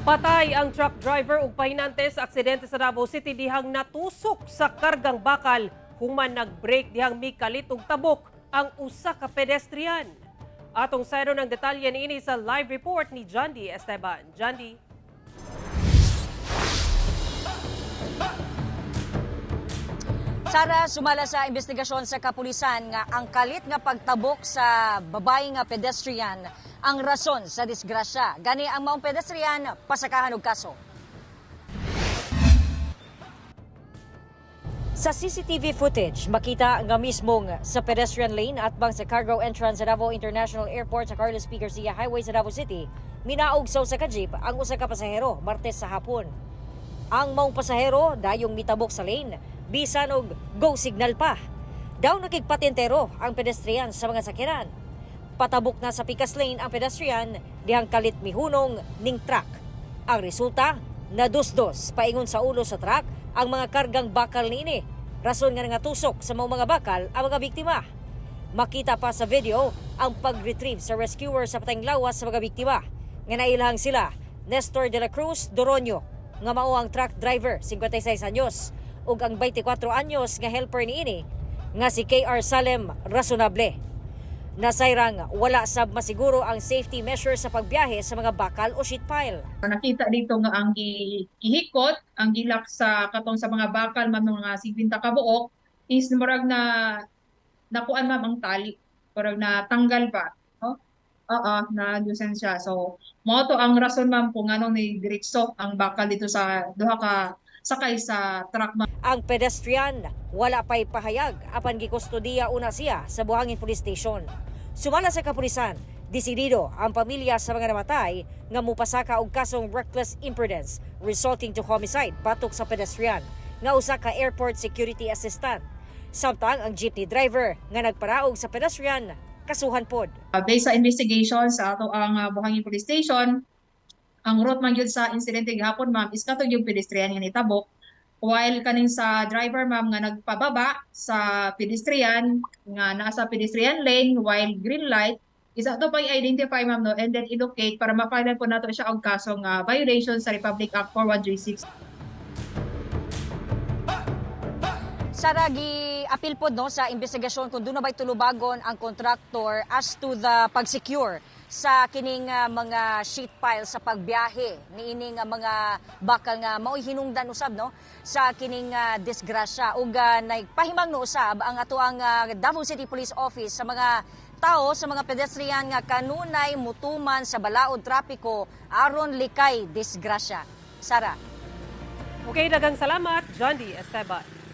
Patay ang truck driver ug pahinante sa aksidente sa Davao City dihang natusok sa kargang bakal human nag-brake dihang mikalit og tabok ang usa ka pedestrian. Atong sayron ang detalye niini sa live report ni Jandy Esteban. Jandy. Sara, sumala sa investigasyon sa kapulisan nga ang kalit nga pagtabok sa babae nga pedestrian ang rason sa disgrasya. Gani ang maong pedestrian pasakahan og kaso. Sa CCTV footage, makita nga mismong sa pedestrian lane at bang sa cargo entrance sa Davao International Airport sa Carlos P. Garcia Highway sa Davao City, minaog sa usa ka jeep ang usa ka pasahero Martes sa hapon. Ang maong pasahero dayong mitabok sa lane, bisan og go signal pa. Daw nakigpatentero ang pedestrian sa mga sakyanan. Patabok na sa pikas lane ang pedestrian dihang kalit mihunong ning truck. Ang resulta, nadusdos paingon sa ulo sa truck ang mga kargang bakal niini. Rason nga nangatusok sa maong mga bakal ang mga biktima. Makita pa sa video ang pag-retrieve sa rescuer sa patayng lawas sa mga biktima. Nga nailhang sila, Nestor de la Cruz Doronio, nga mao ang truck driver, 56 anyos, ug ang 24 anyos nga helper niini, nga si KR Salem Rasonable. Nasayrang wala sab masiguro ang safety measures sa pagbiyahe sa mga bakal o sheet pile. Nakita dito nga ang gihikot, ang gilak sa katong sa mga bakal ma'am, mga 50 ka buok is murag na nakuan ma'am ang tali. Murag na tanggal pa, no? Oo, na loosen siya. So mao to ang rason ma'am kung nganong ni diretso ang bakal dito sa duha ka sakay sa truck ma'am. Ang pedestrian wala pa'y pahayag apan gikustodiya una siya sa Buhangin Police Station. Sumala sa kapulisan, desidido ang pamilya sa mga namatay nga mupasaka og kasong reckless imprudence resulting to homicide batok sa pedestrian nga usa ka airport security assistant. Samtang ang jeepney driver nga nagparaog sa pedestrian kasuhan pod. Based sa investigation sa ato ang Buhangin Police Station, ang route man gyud sa insidente gihapon ma'am is katong yung pedestrian nga nitabok, while kaning sa driver ma'am nga nagpababa sa pedestrian nga naa sa pedestrian lane while green light is ato pang i-identify ma'am, no, and then i-locate para ma-file po nato siya og kaso nga violation sa Republic Act 4136. Sara, gi-apil pod no sa investigasyon kung doon na ba'y tulubagon ang contractor as to the pag-secure sa kining mga sheet pile sa pagbiyahe niining mga bakal nga mao'y hinungdan usab no sa kining disgrasya. Ug nagpahimang no usab ang atoang Davao City Police Office sa mga tao, sa mga pedestrian nga kanunay mutuman sa balaod trapiko aron likay disgrasya. Sara. Okay, daghang salamat, Jandy Esteban.